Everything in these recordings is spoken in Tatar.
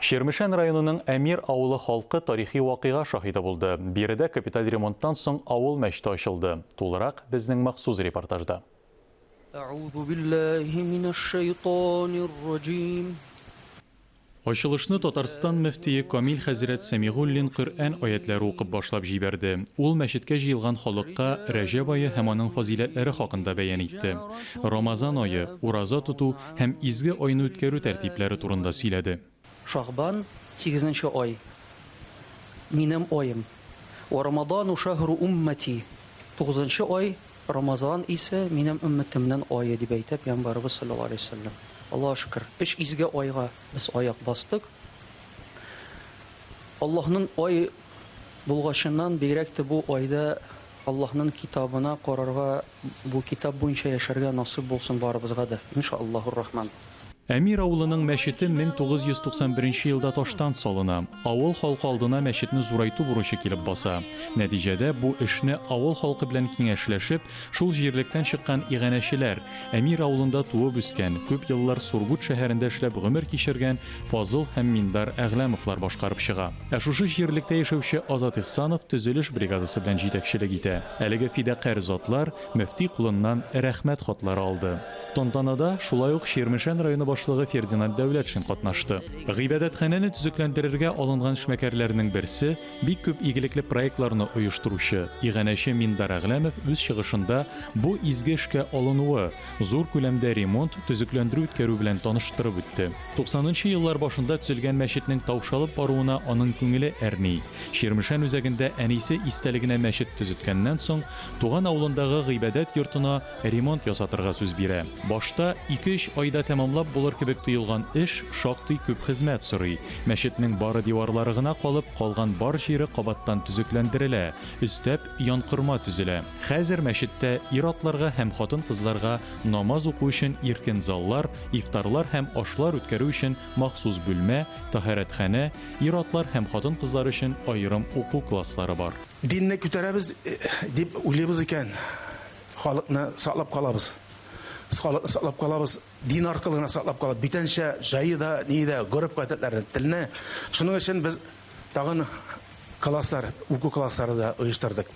Чирмешән районының Әмир авылы халкы тарихи вакыйга шаһиты булды. Биредә капиталь ремонттан соң авыл мәчете ачылды. Тулырак безнең махсус репортажда. Әгъузу биллаһи минәш-шәйтанир-раҗим. Ачылышны Татарстан мөфтие Камил хәзрәт Сәмигуллин Коръән аятьләре укып башлап җибәрде. Ул мәчеткә җыелган халыкка Рәҗәб ае һәм аның фазыйләтләре хакында бәян итте. Рамазан ае, ураза тоту һәм изге айны үткәрү тәртипләре турында сөйләде. Шагъбан, сигезенче ай, минем аем. Вә Рамадану шәһру уммәти, тугызынчы ай, Рамазан исә минем өммәтемнең ае, дип әйтә Пәйгамбәребез салләллаһу галәйһи ва сәлләм. Аллаһуга шөкер, өч изге айга без аяк бастык. Аллаһның ай булгачыннан бигрәк тә бу айда Аллаһның китабына карарга, бу китап буенча яшәргә насыйп булсын барыбызга да, иншаАллаһур рахман. Әмир авылының мәчете 1991 елда таштан салына. Авыл халкы алдына мәчетне зурайту бурычы килеп баса. Нәтиҗәдә, бу эшне авыл халкы белән киңәшләшеп, шул җирлектән чыккан иганәчеләр, Әмир авылында туып үскән, күп еллар Сургут шәһәрендә эшләп гомер кичергән Фазыл һәм Миндар Әгъләмовлар башкарып чыга. Ә шушы җирлектә яшәүче Азат Ихсанов төзелеш бригадасы белән җитәкчелек итә. Әлеге фидакарь затлар мөфти кулыннан Рәхмәт хатлары алды. Тантанада шулай ук Чирмешән районы башлыгы Фердинанд Дәүләтшин катнашты. Гыйбадәтханәне төзекләндерергә алынган эшмәкәрләрнең берсе, бик күп игелекле проектларны оештыручы, иганәче Миндар Әгъләмов үз чыгышында бу изге эшкә алынуы, зур күләмдә ремонт, төзекләндерү үткәрү белән таныштырып үтте. Туксанынчы еллар башында төзелгән мәчетнең таушалып баруына аның күңеле әрни. Чирмешән үзәгендә әнисе истәлегенә мәчет төзеткәннән соң, туган авылындагы гыйбадәт йортына ремонт ясатырга сүз бирә. Башта ике-өч айда тәмамлап булыр кебек тоелган эш шактый күп хезмәт сорый. Мәчетнең бары диварлары гына калып, калган бар җире кабаттан төзекләндерелә, өстәп, янкорма төзелә. Хәзер мәчеттә ир-атларга һәм хатын-кызларга намаз уку өчен иркен заллар, ифтарлар һәм ашлар үткәрү өчен махсус бүлмә, таһәрәтханә, ир-атлар һәм хатын-кызлар өчен аерым уку класслары бар. Динне күтәрәбез дип уйлыйбыз икән, Халыкны саклап калабыз. Без халыкны саклап калабыз, дин аркылы гына саклап калабыз. Бүтәнчә җае да, ни дә, гореф-гадәтләрне, телне. Шуның өчен без тагын класслар, уку класслары да оештырдык.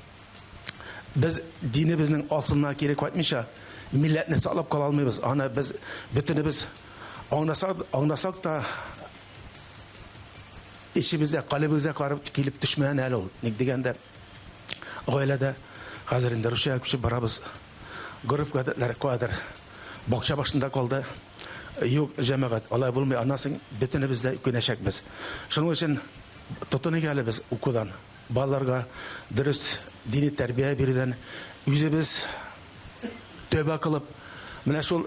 Без динебезнең асылына кире кайтмыйча, милләтне саклап кала алмыйбыз. Аны без бөтенебез аңласак, аңласак та, эчебездә, калебебезгә карап килеп төшмәгән әле ул. Ник дигәндә, Гаиләдә хәзер инде русчага күчеп барабыз. Гореф-гадәтләр кадер бакча башында калды. Юк, җәмәгать, алай булмый. Аннан соң бөтенебез дә үкенәчәкбез. Шуның өчен тотыныйк әле без укудан. Балаларга дөрес дини тәрбия бирүдән үзебез тәүбә кылып, менә шул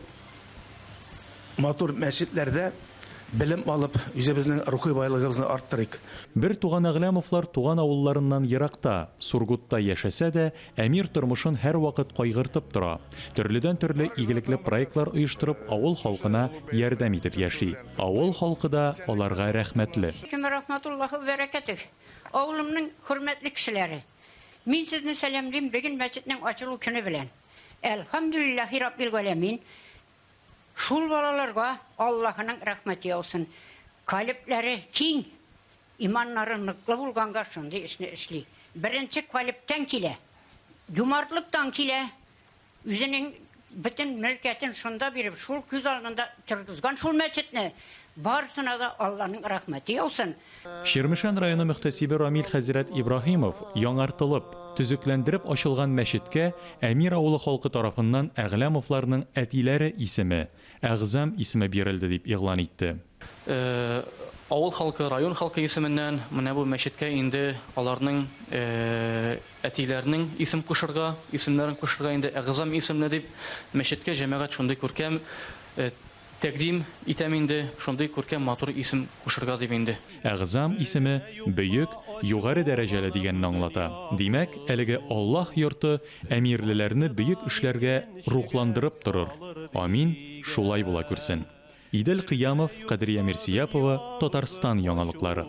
Матур мәчетләрдә белем алып, үзебезнең рухи байлыгыбызны арттырыйк. Бер туган Әгъләмовлар туган авылларыннан еракта, Сургутта яшәсә дә, Әмир тормышын һәрвакыт кайгыртып тора. Төрледән-төрле игелекле проектлар оештырып, авыл халкына ярдәм итеп яши. Авыл халкы да аларга рәхмәтле. Алейкум вә рахматуллаһи вә бәрәкәтүһ. Авылымның хөрмәтле кешеләре! Мин сезне сәламлим бүген мәчетнең ачылу көне белән. Әлхәмдүлилләһи раббил галәмин. Шул балаларга Аллаһының рәхмәте яусын. Калебләре киң, иманнары ныклы булганга шундый эшне эшли. Беренче калебтән килә. Юмартлыктан килә. Үзенең бөтен мөлкәтен шунда биреп, шул күз алдында торгызган шул мәчетне. Барысына да Алланың рәхмәте яусын. Чирмешән районы мөхтәсибе Рамил хәзрәт Ибраһимов яңартылып, төзекләндереп ачылган мәчеткә Әмир авылы халкы тарафыннан Әгъләмовларның әтиләре исеме, Әгъзам исеме бирелде дип игълан итте. Авыл халкы, район халкы исеменнән менә бу мәчеткә инде аларның әтиләренең исем кушырга, исемнәрен кушырга инде Әгъзам исемле дип мәчеткә җәмәгать шундый күркәм Тәкъдим итәм инде, шундый күркәм матур исем кушырга дип инде. Әгъзам исеме бөек, югары дәрәҗәле дигәнне аңлата. Димәк, әлеге Аллаһ йорты әмирлеләрне бөек эшләргә рухландырып торыр. Амин, шулай була күрсен. Идел Кыямов, Кадрия Мирсияпова, Татарстан яңалыклары.